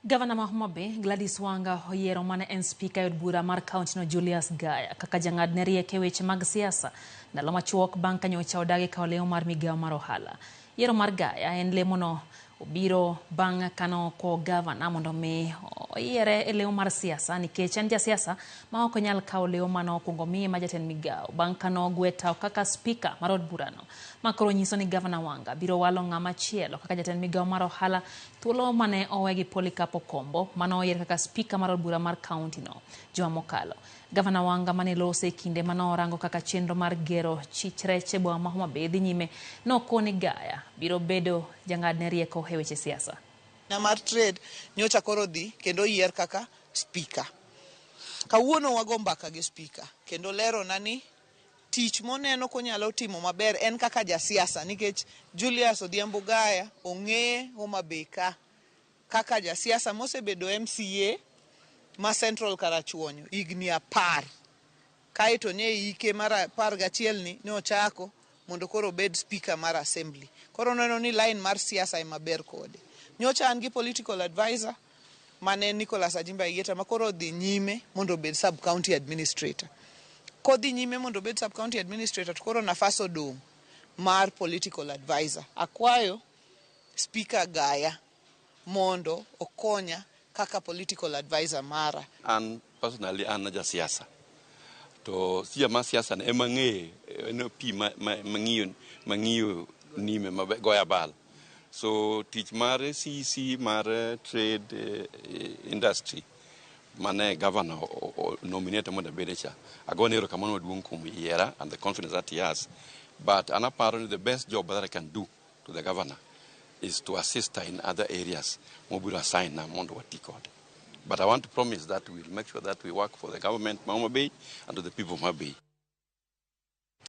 Gavana ma Homa Bay, Gladys Wanga, oyiero mane en spika e od bura mar kaontino Julius Gaya kaka jang'adne rieko e weche mag siasa ndalo machuok bang' ka nyocha odagi kawo lemo mar migawo mar ohala. Yiero mar Gaya en lemono obiro bang' kano okwo gavana mondo mi oyiere e lemo mar siasa nikech en jasiasa ma ok onyal kawo lemo mane okwongo miye ma jatend migawo bang' kano ogwe tawo kaka spika mar od burano. Ma koro nyiso ni gavana Wanga biro walo ng'ama chielo kaka jatend migawo mar ohala. Thuolo mane owe gi Polycarp Okombo mane oyier kaka spika mar od bura mar kaunti no juma mokalo. Gavana Wanga mane lose e kinde mane orango kaka chenro mar gero chich rech e boma ma Homa Bay dhi nyime nokoni Gaya biro bedo jang'adne rieko e weche siasa. Na mar trade nyocha koro dhi kendo oyier kaka speaker. Kawuono wago mbaka gi speaker kendo lerona ni tich moneno konyalo timo maber en kaka jasiasa nikech Julius Odhiambo Gaya ong'e Homa Bay ka kaka jasiasa mosebedo MCA ma Central Karachuonyo higni 10. Kaeto ne hike mar 11 ni ne ochako mondo koro obed speaker mar assembly. Koro oneno ni line mar siasa ema ber kode. Nyocha an gi political advisor mane Nicholas Ajimba Yieta ma koro odhi nyime mondo obed sub county administrator. Kodhi nyime mondo obed sub county administrator to koro nafas odong' mar political advisor. Akwayo Speaker Gaya mondo okonya kaka political advisor mara. An personally an jasiasa. To siya ma siasa ne ema ng'eye en pi mang'iyo mang'iyo nime maber goya bal. So tich mar CEC mar trade industry mane governor nominate mondo abede cha. Agone erokamano maduong' kuom yiera and the confidence that he has. But an aparo ni the best job that I can do to the governor is to assist her in other areas mobiro assign na mondo wati kode. But I want to promise that we'll make sure that we work for the government ma Homa Bay and to the people of Homa Bay.